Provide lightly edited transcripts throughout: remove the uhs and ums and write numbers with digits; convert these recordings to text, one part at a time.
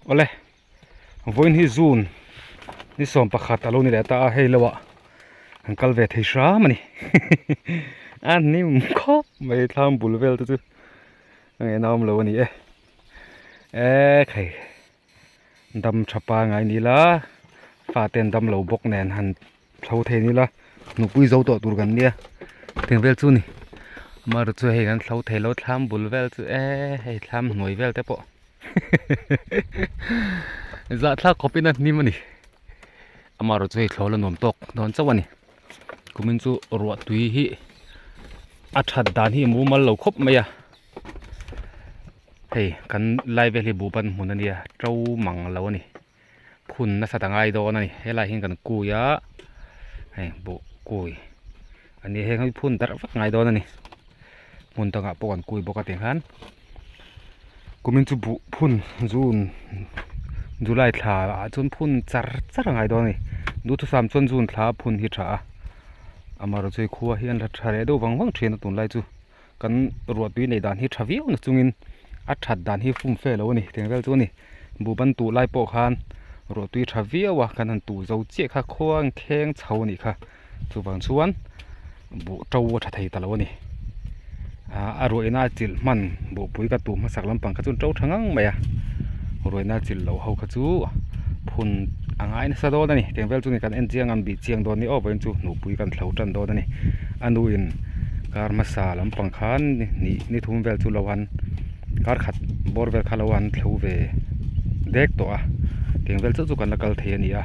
Awle vawiin hi June ni sawm pakhat a lo ni leh ta a hei lohah kan kal ve thei hram a ni a hnim khawp mai thlam bul vel te chu a ngaihna awm lo a ni e ekhei dam tha pangai ni la fate an dam lo bawk nen han Thlo thei ni la nupui zo tawh tur kan nia tiang vel chu ni amaherawh chu hei kan thlo thei lo thlam bul vel chu eee hei thlam hnuai vel te pawh zahthlak khawp in a hnim a ni amaherawh chu hei thlo la nuam tawk dawn chauh a ni kumin chu ruah tui hi a that dan hi mumal lo khawp mai a hei kan lai vel hi buh ban hmun a nia to mang lo a ni. Phun nasa ta ngai dawn a ni helai hian kan kui a hei buh kui a ni heng hi phun darh vak ngai dawn a ni hmun dangah pawh kan kui bawk a tih khan kumin chu buh phun june july thla ah chuan phun char char a ngai dawn a ni duhthusam chuan june thla a phun hi tha a amaherawhchu chu hei khua hi an la tha leh deuh vang vang thin a tunlai chu. Kan ruahtui neih dan hi tha viau na chungin a that dan hi fum fe lo a ni teng vel chu a ni buh ban tuh lai pawh khan ruahtui tha viau a kan han tuh zo chiah kha khuang thleng chho a nih kha chuvang chuan buh to a tha thei ta lo a ni ah a ruaina a chilh hman buhpui ka tuh hmasak lampang kha chu an to tha ngang mai a ruaina a chilh loh ho kha chu phun a ngai nasa dawn a ni teng vel chu ni kan en chiang ang bih chiang dawn ni aw vawiin chu hnuhpui kan thlo tan dawn a ni a nuin kar hmasa lampang khan ni ni thum vel chu lo han kar khat bawr vel kha lo han thlo ve dek tawh a teng vel chauh chu kan la kal thei a ni a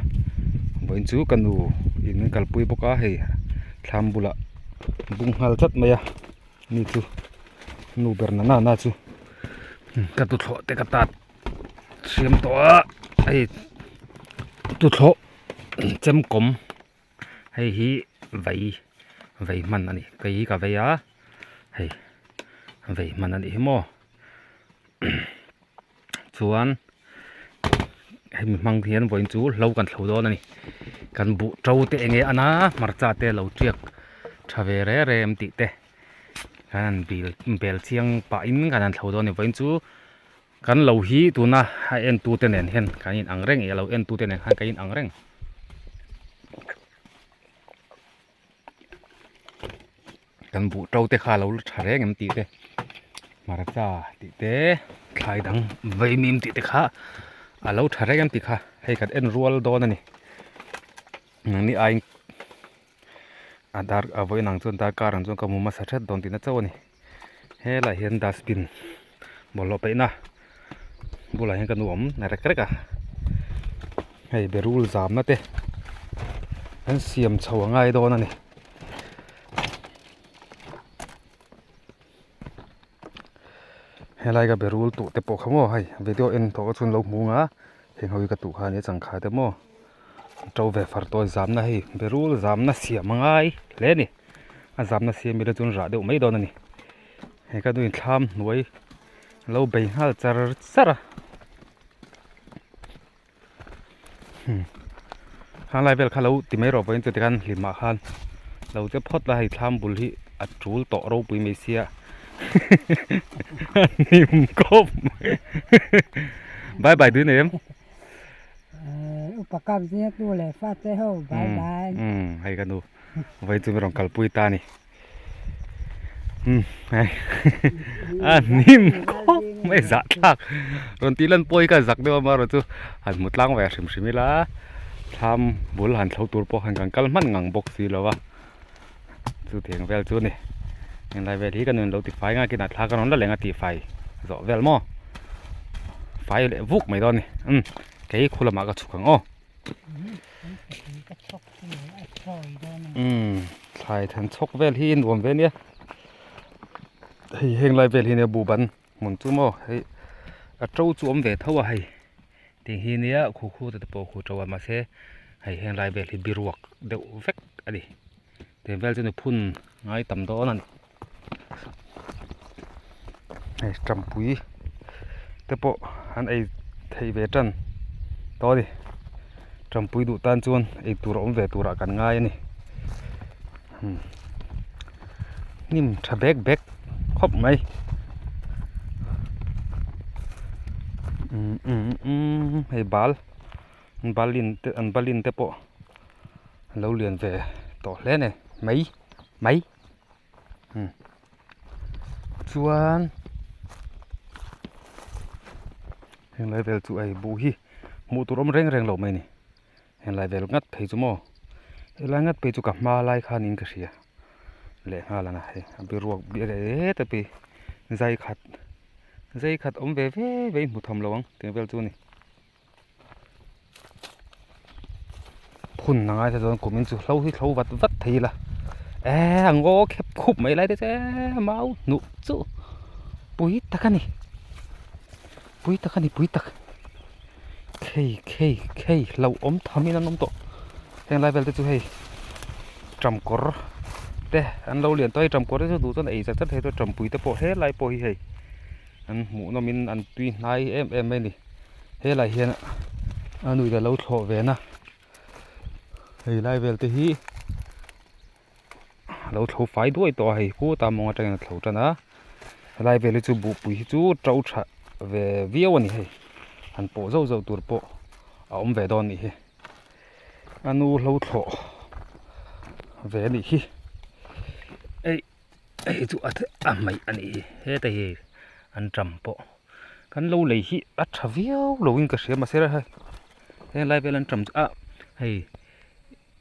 vawiin chu ka nu in min kalpui bawk a hei thlam bulah bung nghal tlat mai a ni chu nu ber na na na chu ka tuthlawh te ka tat hriam tawh a hei tuthlawh chem kawm hei hi vei vei hman a ni kei hi ka vei a hei vei hman a nih hi maw chuan hemi hmang hian vawiin chu hlo kan thlo dawn a ni kan buh to te enge a na hmarcha te lo tiak tha ve re re em tih te kan han bil bel chiang pah in kan han thlo dawn a ni vawiin chu kan lo hi tuna a en tu te nen hian kan in ang reng ih a lo en tu te nen khan kan in ang reng. Kan buh to te kha a lo la tha reng em tih te hmarcha tih te thlai dang vaimim tih te kha a lo tha reng em tih kha hei kan en rual dawn a ni nangni aiin a dar a vawiin ang chuan darkar ang chuan ka hmu hmasa hret dawn tihna chauh a ni helaiah hian dustbin bawlhhlawh paihna bulah hian ka nu awm rek rek a hei berul zamna te an siam chho a ngai dawn a ni. Helai ka berul tuh te pawh kha maw hei video en tawh ka chuan lo hmu ang a heng ho hi ka tuh kha ania changkha te maw to ve far tawi zamna hei berul zamna siam a ngai hle a ni a zamna siam ila chuan rah deuh mai dawn a ni hei ka nu in thlam hnuai lo bei nghal char char a. Khang lai vel kha lo ti mai rawh vawiin chu tikhan hlim ah khan lo che phawt la hei thlam bul hi a tul tawh ropui mai sia a hnim khawp mai bye bye tui nei em Upa kap zinga tu leh fa te ho bye bye hei ka nu vawiin chu min rawn kalpui ta a ni. A hnim khawp mai zah thlak rawn tih lan pawh hi ka zak deuh a amaherawh chu han hmu tlang ve hrim hrim ila thlam bul han thlo tur pawh khan kan kal hman ngang bawk si lo a chutiang vel chu a ni helai vel hi ka nun lo ti fai ngai kinah thla ka rawn la leng a tih fai zawh vel maw fai leh vuk mai dawn a ni umm kei khu lamah ka chhuk ang aw. Umm thlai than chhawk vel hi nuam ve nia hei heng lai vel hi nia buh ban hmun chu maw hei a to chu awm ve tho a hei tih hi nia khu khu te pawh khu to a mahse hei heng lai vel hi biruak deuh vek a ni tiang vel chu ni phun ngai tam dawn a ni hei tampui te pawh an ei theih ve tan tawh a ni tampui duh tan chuan ei tur a awm ve turah kan ngai a ni hnim tha bek bek khawp mai. Umm umm umm hei bal balin te an balin te pawh a lo lian ve tawh hle a ni mai mai umm chuan henglai vel chu hei buh hi hmuh tur awm reng reng lo mai a ni. Helai vel ngat phei chu maw helai ngat phei chu ka hma lai khanin ka hria lehnghal a hei a biruak heta pi zai khat zai khat awm ve ve ve in hmu tham lo ang tih vel chu a ni phun a ngai ta chuan kum in chu hlo hi hlo vat vat thei ila eh a ngaw khep khup mai lai te chu eh mau hnuh chu pui tak a ni pui tak a ni pui tak. Khei khei khei hlauhawm tham in an awm tawh heng lai vel te chu hei ṭamkawr te an lo lian tawh a hei ṭamkawr te chu duh chuan ei chat chat thei chuan ṭampui te pawh helai pawh hi hei an hmuh nawm in an tui hnai em em mai a ni helai hian a nuih alo thlawh ve na hei lai vel te hi a lo thlo fai duai tawh a hei khutah mawng atangin a thlo tan a helai vel hi chu buhpui hi chu to tha ve viau a ni hei han pawh zauh zauh tur pawh a awm ve dawn a nih hi a nu hlo thlawh ve a nih hi hei hei chu a a hmaih a nih hi heta hi an tam pawh kan lo lei hi a tha viau lo in ka hria mahse hei helai vel an tam chu ah hei.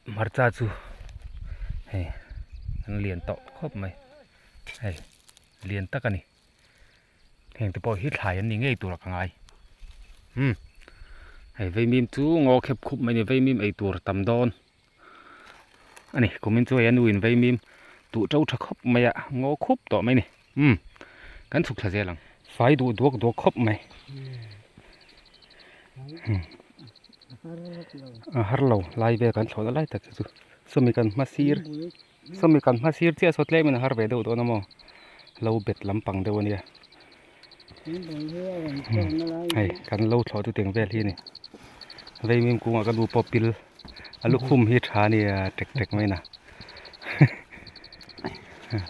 Hmarcha chu hei an lian tawh khawp mai hei lian tak a ni heng te pawh hi thlai an ni ngei tur a ka ngai umm hei vaimim chu ngaw khep khup mai a ni vaimim ei tur tam dawn a ni kumin chu hei a nu in vaimim duh to tha khawp mai a ngaw khup tawh mai a ni umm kan chhuk thla zel ang fai duh duak duak khawp mai. A har lo lai vel kan thlawhna lai tak hi chu sawmi kan hma sir sawmi kan hma sir chiah saw tlem in a har ve deuh dawn a maw lo bet lampang deuh a nia hei kan lo thlawh chu tiang vel hi a ni veimim kungah ka nu pawh pil a lukhum hi tha a nia tek tek mai na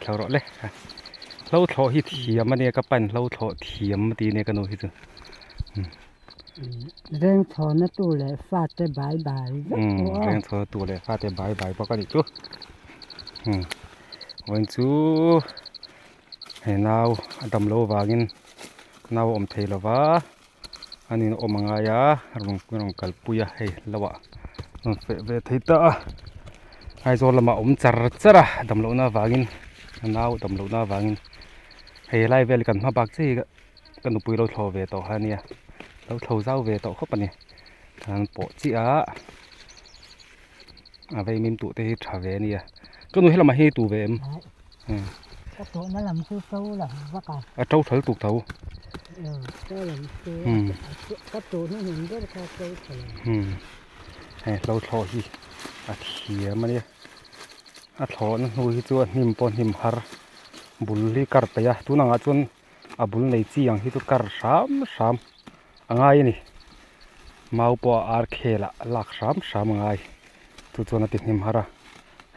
thlo rawh le hlo thlawh hi thiam a nia ka pan hlo thlawh thiam a ti a nia ka nu hi chu. Reng chhawna tu leh fate bai bai vek pawh a. Reng chhawna tu leh fate bai bai bawk a nih chu. Vawiin chu he nau a dam loh avangin nau a awm thei lo va, a nin awm a ngai a, rawn rawn kalpui a hei lo ah rawn feh ve thei ta a. Aizawl lamah a awm char char a dam lohna avangin a nau dam lohna avangin hei lai vel kan hma bak chiah hi. Ka nupui lo thlo ve tawh kha ania lo thlo zau ve tawh khawp a ni an pawh chiah a a vei mim tuh te hi tha ve ania ka nu helamah hi tu ve em ka tawhna lam chu to lam vak a a to thal tuk tho to lam chu ka tawhna hmun ber kha to tha lo hei hlo thlawh hi a thiam ania a thlawhna hnu hi chu a hnim pawh a hnim har bul hi kar peih a tunah chuan a bul nei chi ang hi chu kar hram hram a ngai a ni mau pawh a ar khel ah lak hram hram a ngai chu chuan a ti hnim har a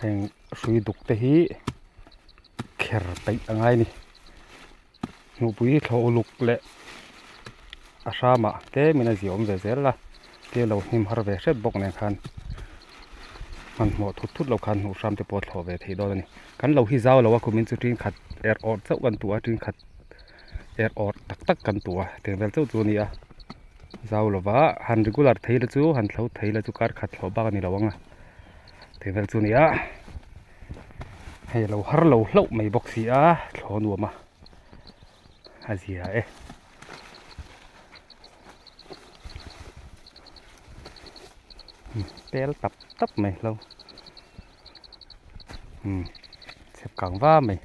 heng hrui duk te hi kher peih a ngai a ni hnuhpui thlawh uluk leh a hramah tlem in a ziah awm ve zel a te lo hnim har ve hret bawk nen khan hmanhmawh thut thut lo khan hnuh hram te pawh a thlawh ve theih dawn a ni. Kan lo hi zau lo a kumin chu ṭin khat er awrh chauh kan tuh a ṭin khat er awrh tak tak kan tuh a tiang vel chauh chu a ni a zau lo va han regular thei la chu han thlo thei la chu kar khat thlawh bak a ni lo ang a tiang vel chu a ni a hei lo har lo hlauh mai bawk si a thlawh nuam a a zia e. Pel tap tap mai hlo. Umm chhep kang va mai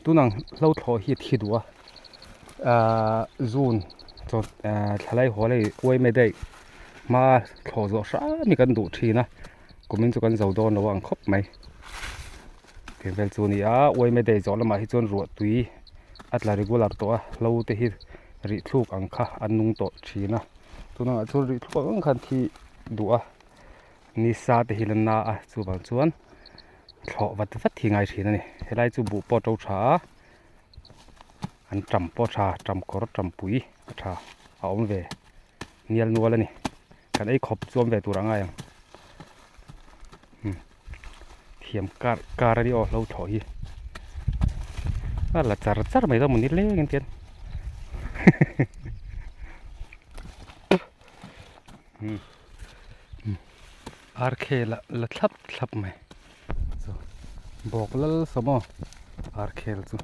tunang hlo thlawh hi a thi duh a ahh zun chaw ahh thlalai haw lei uai mai daih hma thlawh zawh hram hi kan duh thin a kumin chu kan zo dawn lo ang khawp mai tih vel chu a ni a uai mai daih zawh lamah hi chuan ruah tui a tla regular tawh a hlo te hi rih thluk ang kha a nung tawh thin a tunangah chuan rih thluk ang khan thi duh a. Nisa te hi la na a chuvang chuan thlawh vat vat hi ngai thin a ni helai chu buh pawh a to tha a an tam pawh a tha tam kawr tam pui a tha. a awm ve nial nual a ni kan ei khawp chu awm ve tur a ngai ang umm thiam kar kar a ni aw hlo thlawh hi a la char char mai dawn maw ni leng in tian umm arkhel ah la thlap thlap mai chu bawk lal sawm aw arkhel chu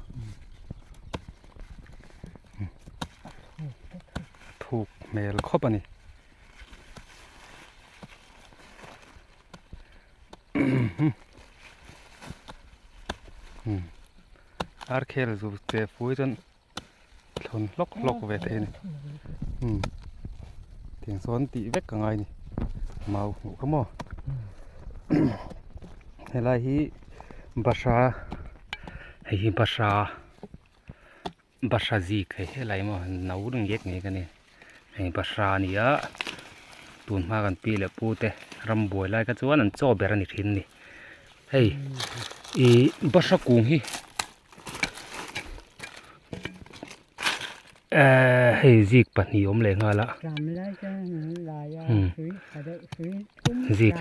a thuk hmel khawp a ni arkhel zu che fui chuan thlawn hlawk hlawk ve thei a ni umm tiang chuan tih vek a ngai a ni mau hmuh kha maw helai hi bahra hei hi bahra bahra zik hei helai maw no reng ngek ngek a ni hei bahra a ni a tun hma kan pi leh pu te rambuai lai kha chuan an chaw ber a ni thin a ni hei ih bahra kung hi. Ehh hei zik pahnih awm leh nghal a zik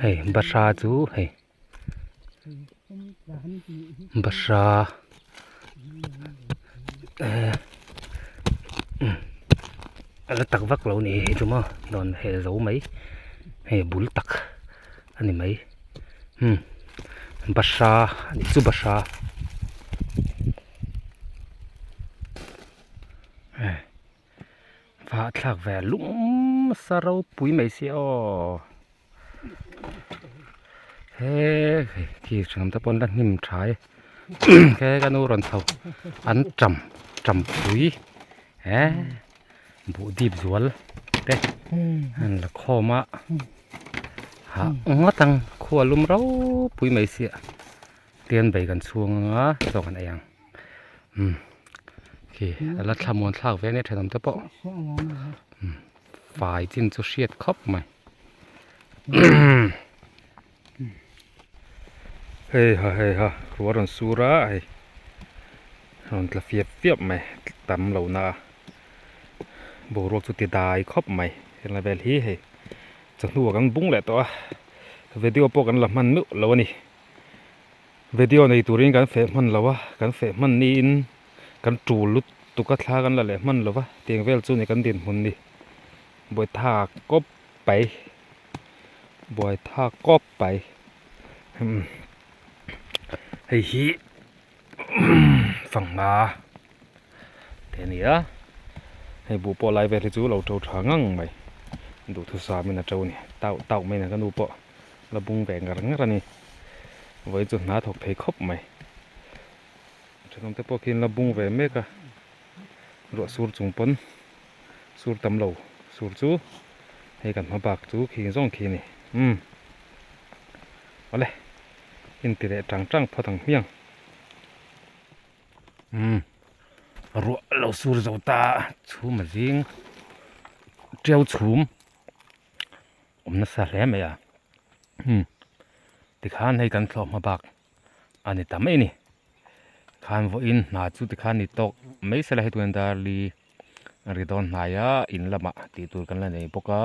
hei bahra chu hei bahra ehh a la tak vak lo a ni hei chu maw dawn heh zo mai hei bul tak a ni mai umm bahra a nih chu bahra eh vahthlak ve lum nasa ropui mai sia aw he hei khi hriam te pawn la hnim tha e he ka nu rawn chho an tam tam pui eh. Buh dip zual te an la khawm a hah ngawt ang khua lum ropui mai sia tian bei kan chhung anga chaw kan ei ang umm khi a la thlamuan thlak ve ania thenawm te pawh umm fai chin chu hriat khawp mai hei ha hei ha ruah rawn sur a hei rawn tla fiap fiap mai tam lo na a boruak chu ti dai khawp mai helai vel hi hei chawhnu ah kan bung leh tawh a video pawh kan la hman meuh lo a ni video nei turin kan feh hman lo a kan feh hman niin kan tul lutuk a thla kan la leh hman lo va tiang vel chu ni kan dinhmun ni buaitha kawp pai. Buai thak kawp mai hei hi fanghma te a ni a hei buh pawh lai vel hi chu lo to tha ngang mai duhthusam in a to a ni tauh tauh mai a ni ka nu pawh la bung ve ngar ngar a ni vawiin chu hna thawk thei khawp mai thenawm te pawh khi an la bung ve mek a ruah sur chung pawn sur tam lo sur chu hei kan hma bak chu khing zawng khi a ni umm awle inti leh tang tang phawt ang hmiang umm ruah a lo sur zo ta chhum a zing tiau chhum awm nasa hle mai a umm tikhan hei kan thlawh hma bak a ni ta mai a ni khan vawiin hna chu tikhan ni tawk mai sela hei tuan darli a ri dawn hnai a in lamah tih tur kan la nei bawk a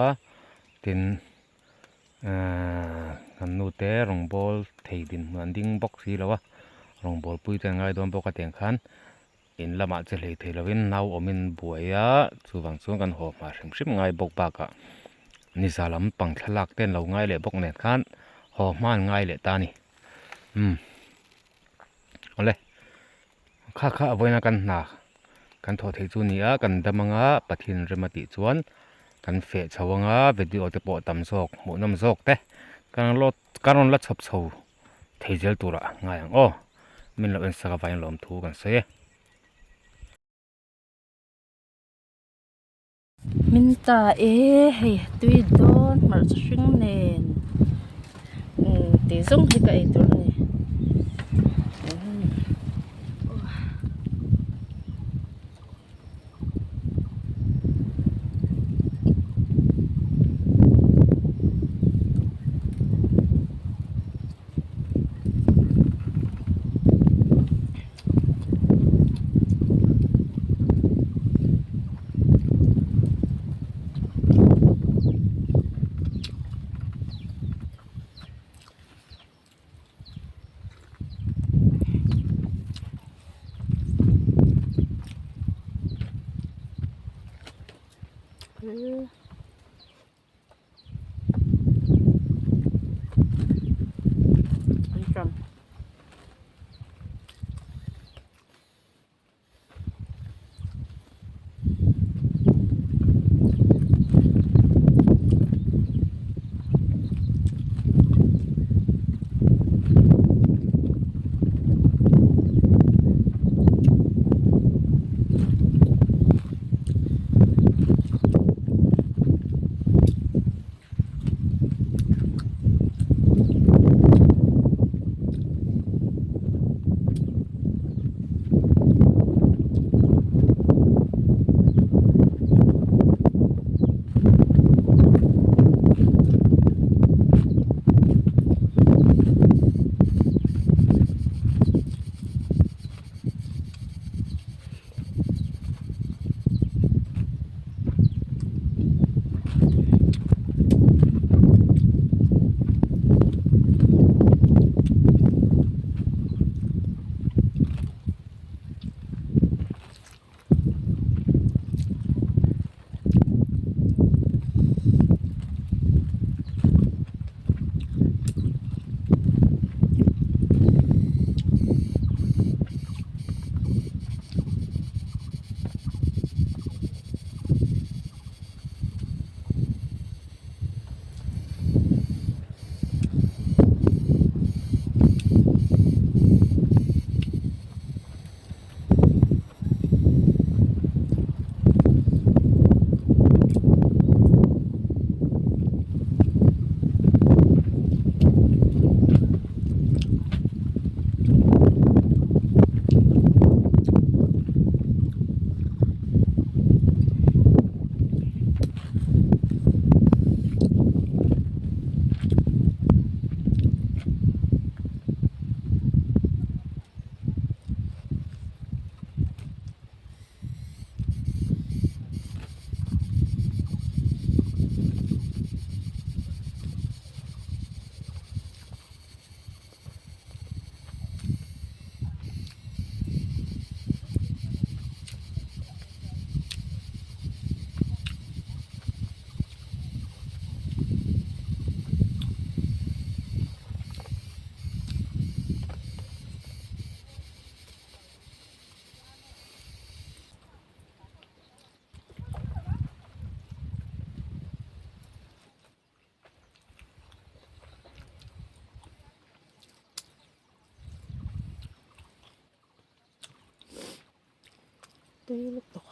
tin ahh kan nu te rawngbawl thei dinhmun an ding bawk si lo a rawngbawl pui te an ngai dawn bawk a tiang khan in lamah che hlei thei lovin nau awmin buai a chuvang chuan kan haw hma hrim hrim ngai bawk bakah niza lampang thlalak te an lo ngai leh bawk nen khan haw hma an ngai leh ta a ni umm awle kha kha a vawiin a kan hna kan thawh theih chu a ni a kan dam anga Pathian rem a tih chuan kan feh chho anga video te pawh tam zawk hmuh nawm zawk te kan kan rawn la chhawp chho thei zel turah ngai ang aw min lo en sak avangin lawmthu kan sawi e. Min ta e hei tui dawn hmarcha hring nen umm tih zawng hi ka ei tur a ni. He. Anṭam. Tui lutuk.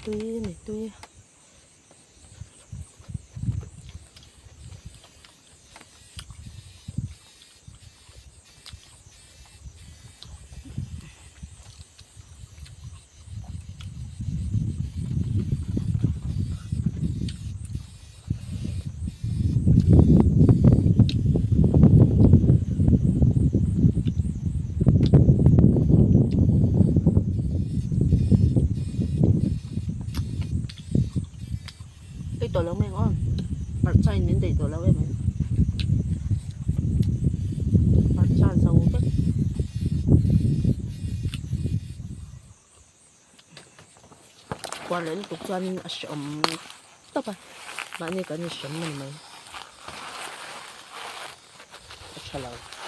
Tui a ni tui. Ei tawh lo mai ang aw hmarcha in min daih tawh lo em mai hmarcha zo vek. Kual leh lutuk chuanin a hreawm tawp a mahni kan inhrem a ni mai a tha lo.